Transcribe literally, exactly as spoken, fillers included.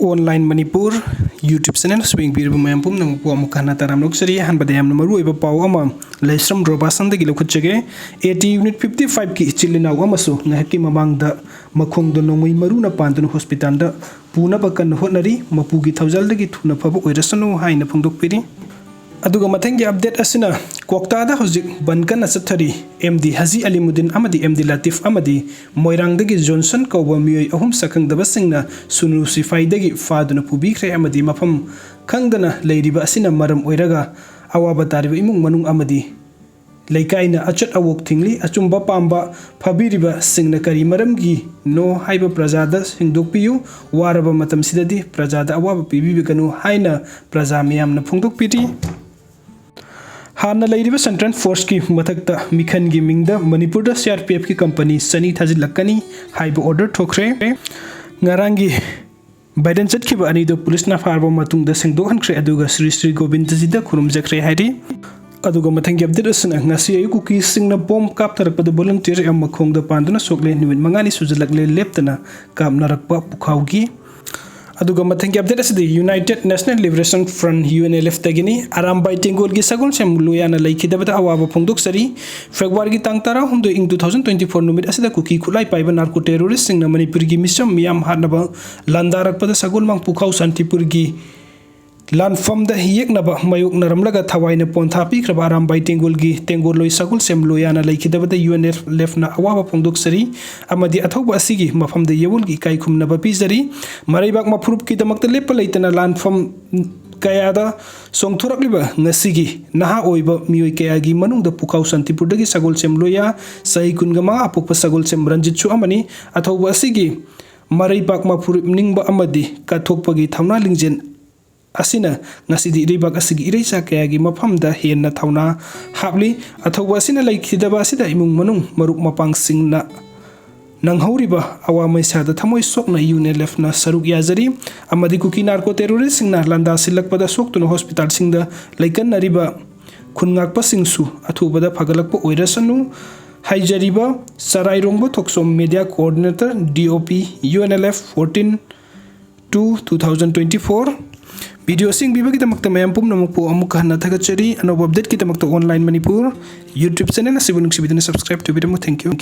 Online Manipur YouTube channel ꯁꯨ ꯌꯦꯡꯕꯤꯔꯤꯕ ꯃꯌꯥꯝ ꯄꯨꯝꯅꯃꯛꯄꯨ ꯑꯃꯨꯛ ꯍꯟꯅ ꯇꯔꯥꯝꯅ ꯑꯣꯛꯆꯔꯤ꯫ ꯑꯍꯥꯟꯕꯗ ꯌꯥꯝꯅ ꯃꯔꯨꯑꯣꯏꯕ ꯄꯥꯎ ꯑꯃ ꯂꯩꯁ꯭ꯔꯝ ꯔꯣꯕꯥꯁꯟꯗꯒꯤ ꯂꯧꯈꯠꯆꯒꯦ꯫ AT Unit fifty five ꯀꯤ ꯏꯆꯤꯜ ꯏꯅꯥꯎ ꯑꯃꯁꯨ ꯉꯥꯏꯍꯥꯛꯀꯤ ꯃꯃꯥꯡꯗ ꯃꯈꯣꯡꯗ ꯅꯣꯡꯃꯩ ꯃꯔꯨꯅ ꯄꯥꯟꯗꯨꯅ ꯍꯣꯁꯄꯤꯇꯥꯜꯗ ꯄꯨꯅꯕ ꯀꯟꯅ ꯍꯣꯠꯅꯔꯤ꯫ ꯃꯄꯨꯒꯤ ꯊꯧꯖꯥꯜꯗꯒꯤ ꯊꯨꯅ ꯐꯕ ꯑꯣꯏꯔꯁꯅꯨ ꯍꯥꯏꯅ ꯐꯣꯡꯗꯣꯛꯄꯤꯔꯤ꯫ ꯑꯗꯨꯒ ꯃꯊꯪꯒꯤ ꯑꯞꯗꯦꯠ ꯑꯁꯤꯅ ꯀ꯭ꯋꯥꯛꯇꯥꯗ ꯍꯧꯖꯤꯛ ꯕꯟ ꯀꯟꯅ ꯆꯠꯊꯔꯤ꯫ MD ꯍꯖꯤ ꯑꯂꯤꯃꯨꯗꯤꯟ ꯑꯃꯗꯤ MD ꯂꯥꯇꯤꯐ ꯑꯃꯗꯤ ꯃꯣꯏꯔꯥꯡꯗꯒꯤ ꯖꯣꯟꯁꯟ ꯀꯧꯕ ꯃꯤꯑꯣꯏ ꯑꯍꯨꯝ ꯁꯛꯈꯪꯗꯕꯁꯤꯡꯅ ꯁꯨꯅꯨ ꯁꯤꯐꯥꯏꯗꯒꯤ ꯐꯥꯗꯨꯅ ꯄꯨꯕꯤꯈ꯭ꯔꯦ ꯑꯃꯗꯤ ꯃꯐꯝ ꯈꯪꯗꯅ ꯂꯩꯔꯤꯕ ꯑꯁꯤꯅ ꯃꯔꯝ ꯑꯣꯏꯔꯒ ꯑꯋꯥꯕ ꯇꯥꯔꯤꯕ ꯏꯃꯨꯡ ꯃꯅꯨꯡ ꯑꯃꯗꯤ ꯂꯩꯀꯥꯏꯅ ꯑꯆꯠ ꯑꯋꯣꯛ ꯊꯤꯡꯂꯤ꯫ ꯑꯆꯨꯝꯕ ꯄꯥꯝꯕ ꯐꯥꯕꯤꯔꯤꯕꯁꯤꯡꯅ ꯀꯔꯤ ꯃꯔꯝꯒꯤꯅꯣ ꯍꯥꯏꯕ ꯄ꯭ꯔꯖꯥꯗ ꯁꯦꯡꯗꯣꯛꯄꯤꯌꯨ꯫ ꯋꯥꯔꯕ ꯃꯇꯝꯁꯤꯗꯗꯤ ꯄ꯭ꯔꯖꯥꯗ ꯑꯋꯥꯕ ꯄꯤꯕꯤꯒꯅꯨ ꯍꯥꯏꯅ ꯄ꯭ꯔꯖꯥ ꯃꯤꯌꯥꯝꯅ ꯐꯣꯡꯗꯣꯛꯄꯤꯔꯤ꯫ ꯍꯥꯟꯅ ꯂꯩꯔꯤꯕ ꯁꯦꯟꯇ꯭ꯔꯦꯜ ꯐꯣꯔꯁꯀꯤ ꯃꯊꯛꯇ ꯃꯤꯈꯜꯒꯤ ꯃꯤꯡꯗ ꯃꯅꯤꯄꯨꯔꯗ CRPF ꯀꯤ ꯀꯝꯄꯅꯤ ꯆꯅꯤ ꯊꯥꯖꯤꯜꯂꯛꯀꯅꯤ ꯍꯥꯏꯕ ꯑꯣꯔꯗꯔ ꯊꯣꯛꯈ꯭ꯔꯦ꯫ ꯉꯔꯥꯡꯒꯤ ꯕꯥꯏꯗꯟ ꯆꯠꯈꯤꯕ ꯑꯅꯤꯗꯨ ꯄꯨꯂꯤꯁꯅ ꯐꯥꯔꯕ ꯃꯇꯨꯡꯗ ꯁꯦꯡꯗꯣꯛꯍꯟꯈ꯭ꯔꯦ, ꯑꯗꯨꯒ ꯁ꯭ꯔꯤ ꯁ꯭ꯔꯤ ꯒꯣꯕꯤꯟꯗꯖꯤꯗ ꯈꯨꯔꯨꯝꯖꯈ꯭ꯔꯦ ꯍꯥꯏꯔꯤ꯫ ꯑꯗꯨꯒ ꯃꯊꯪꯒꯤ ꯑꯞꯗꯦꯠ ꯑꯁꯤꯅ ꯉꯁꯤ ꯑꯌꯨꯛ ꯀꯨꯀꯤꯁꯤꯡꯅ ꯕꯣꯝ ꯀꯥꯞꯊꯔꯛꯄꯗ ꯚꯣꯂꯨꯟꯇꯤꯌꯔ ꯑꯃ ꯈꯣꯡꯗ ꯄꯥꯟꯗꯨꯅ ꯁꯣꯛꯂꯦ꯫ ꯅꯨꯃꯤꯠ ꯃꯉꯥꯅꯤ ꯁꯨꯖꯜꯂꯛꯂꯦ ꯂꯦꯞꯇꯅ ꯀꯥꯞꯅꯔꯛꯄ ꯄꯨꯈꯥꯎꯒꯤ꯫ ꯑꯗꯨꯒ ꯃꯊꯪꯒꯤ ꯑꯞꯗꯦꯠ ꯑꯁꯤꯗꯤ United National Liberation Front, UNLF ꯇꯒꯤꯅꯤ꯫ Arambai ꯇꯦꯡꯒꯣꯜꯒꯤ ꯁꯒꯣꯜꯁꯦꯝ ꯂꯣꯌꯥꯅ ꯂꯩꯈꯤꯗꯕꯗ ꯑꯋꯥꯕ ꯐꯣꯡꯗꯣꯛꯆꯔꯤ꯫ ꯐꯦꯕ꯭ꯔꯨꯋꯥꯔꯤꯒꯤ ꯇꯥꯡ ꯇꯔꯥꯍꯨꯝꯗꯣꯏ, ꯏꯪ two thousand twenty four ꯅꯨꯃꯤꯠ ꯑꯁꯤꯗ ꯀꯨꯀꯤ ꯈꯨꯠꯂꯥꯏ ꯄꯥꯏꯕ ꯅꯥꯔꯀꯣ ꯇꯦꯔꯣꯔꯤꯁꯁꯤꯡꯅ ꯃꯅꯤꯄꯨꯔꯒꯤ ꯃꯤꯆꯝ ꯃꯤꯌꯥꯝ ꯍꯥꯠꯅꯕ ꯂꯥꯟꯗꯥꯔꯛꯄꯗ ꯁꯒꯣꯜꯃꯥꯡ ꯄꯨꯈꯥꯎ ꯁꯥꯟꯇꯤꯄꯨꯔꯒꯤ ꯂꯥꯟꯐꯝꯗ ꯌꯦꯛꯅꯕ ꯃꯥꯌꯣꯛꯅꯔꯝꯂꯒ ꯊꯋꯥꯏꯅ ꯄꯣꯟꯊꯥ ꯄꯤꯈ꯭ꯔꯕ ꯑꯔꯥꯝꯕꯥꯏ ꯇꯦꯡꯒꯣꯜꯒꯤ ꯇꯦꯡꯒꯣꯜꯂꯣꯏ ꯁꯒꯣꯜꯁꯦꯝ ꯂꯣꯌꯥꯅ ꯂꯩꯈꯤꯗꯕꯗ UNLF ꯅ ꯑꯋꯥꯕ ꯐꯣꯡꯗꯣꯛꯆꯔꯤ ꯑꯃꯗꯤ ꯑꯊꯧꯕ ꯑꯁꯤꯒꯤ ꯃꯐꯝꯗ ꯌꯥꯑꯣꯟꯒꯤ ꯏꯀꯥꯏ ꯈꯨꯝꯅꯕ ꯄꯤꯖꯔꯤ꯫ ꯃꯔꯩꯕꯥꯛ ꯃꯐꯨꯔꯨꯞꯀꯤꯗꯃꯛꯇ ꯂꯦꯞꯄ ꯂꯩꯇꯅ ꯂꯥꯟꯐꯝ ꯀꯌꯥꯗ ꯆꯣꯡꯊꯣꯔꯛꯂꯤꯕ ꯉꯁꯤꯒꯤ ꯅꯍꯥ ꯑꯣꯏꯕ ꯃꯤꯑꯣꯏ ꯀꯌꯥꯒꯤ ꯃꯅꯨꯡꯗ ꯄꯨꯈꯥꯎ ꯁꯥꯟꯇꯤꯄꯨꯔꯗꯒꯤ ꯁꯒꯣꯜꯁꯦꯝ ꯂꯣꯌꯥ, ꯆꯍꯤ ꯀꯨꯟꯒ ꯃꯉꯥ ꯑꯄꯣꯛꯄ ꯁꯒꯣꯜꯁꯦꯝ ꯔꯟꯖꯤꯠꯁꯨ ꯑꯃꯅꯤ꯫ ꯑꯊꯧꯕ ꯑꯁꯤꯒꯤ ꯃꯔꯩꯕꯥꯛ ꯃꯐꯨꯔꯨꯞ ꯅꯤꯡꯕ ꯑꯃꯗꯤ ꯀꯠꯊꯣꯛꯄꯒꯤ ꯊꯧꯅꯥ ꯂꯤꯡꯖꯦꯜ ꯑꯁꯤꯅ ꯉꯁꯤꯗꯤ ꯏꯔꯩꯕꯥꯛ ꯑꯁꯤꯒꯤ ꯏꯔꯩꯆꯥ ꯀꯌꯥꯒꯤ ꯃꯐꯝꯗ ꯍꯦꯟꯅ ꯊꯧꯅꯥ ꯍꯥꯞꯂꯤ꯫ ꯑꯊꯧꯕ ꯑꯁꯤꯅ ꯂꯩꯈꯤꯗꯕ ꯑꯁꯤꯗ ꯏꯃꯨꯡ ꯃꯅꯨꯡ, ꯃꯔꯨꯞ ꯃꯄꯥꯡꯁꯤꯡꯅ ꯅꯪꯍꯧꯔꯤꯕ ꯑꯋꯥ ꯃꯩꯁꯥꯗ ꯊꯃꯣꯏ ꯁꯣꯛꯅ UNLF ꯅ ꯁꯔꯨꯛ ꯌꯥꯖꯔꯤ ꯑꯃꯗꯤ ꯀꯨꯀꯤ ꯅꯥꯔꯀꯣ ꯇꯦꯔꯣꯔꯤꯁꯁꯤꯡꯅ ꯂꯥꯟꯗꯥ ꯁꯤꯜꯂꯛꯄꯗ ꯁꯣꯛꯇꯨꯅ ꯍꯣꯁꯄꯤꯇꯥꯜꯁꯤꯡꯗ ꯂꯩꯀꯠꯅꯔꯤꯕ ꯈꯨꯟꯉꯥꯛꯄꯁꯤꯡꯁꯨ ꯑꯊꯨꯕꯗ ꯐꯒꯠꯂꯛꯄ ꯑꯣꯏꯔꯁꯅꯨ ꯍꯥꯏꯖꯔꯤꯕ ꯆꯔꯥꯏꯔꯣꯡꯕ ꯊꯣꯛꯆꯣꯝ, Media Coordinator, DOP, UNLF fourteen two two thousand twenty four. Video ꯑꯁꯤ ꯌꯦꯡꯕꯤꯕꯒꯤꯗꯃꯛꯇ ꯃꯌꯥꯝ ꯄꯨꯝꯅꯃꯛꯄꯨ ꯑꯃꯨꯛ ꯍꯟꯅ ꯊꯥꯒꯠꯆꯔꯤ꯫ ꯑꯅꯧꯕ updateꯀꯤꯗꯃꯛꯇ Online Manipur YouTube channel ꯑꯁꯤꯕꯨ ꯅꯨꯡꯁꯤꯕꯤꯗꯨꯅ subscribe ꯇꯧꯕꯤꯔꯝꯃꯨ꯫ Thank you꯫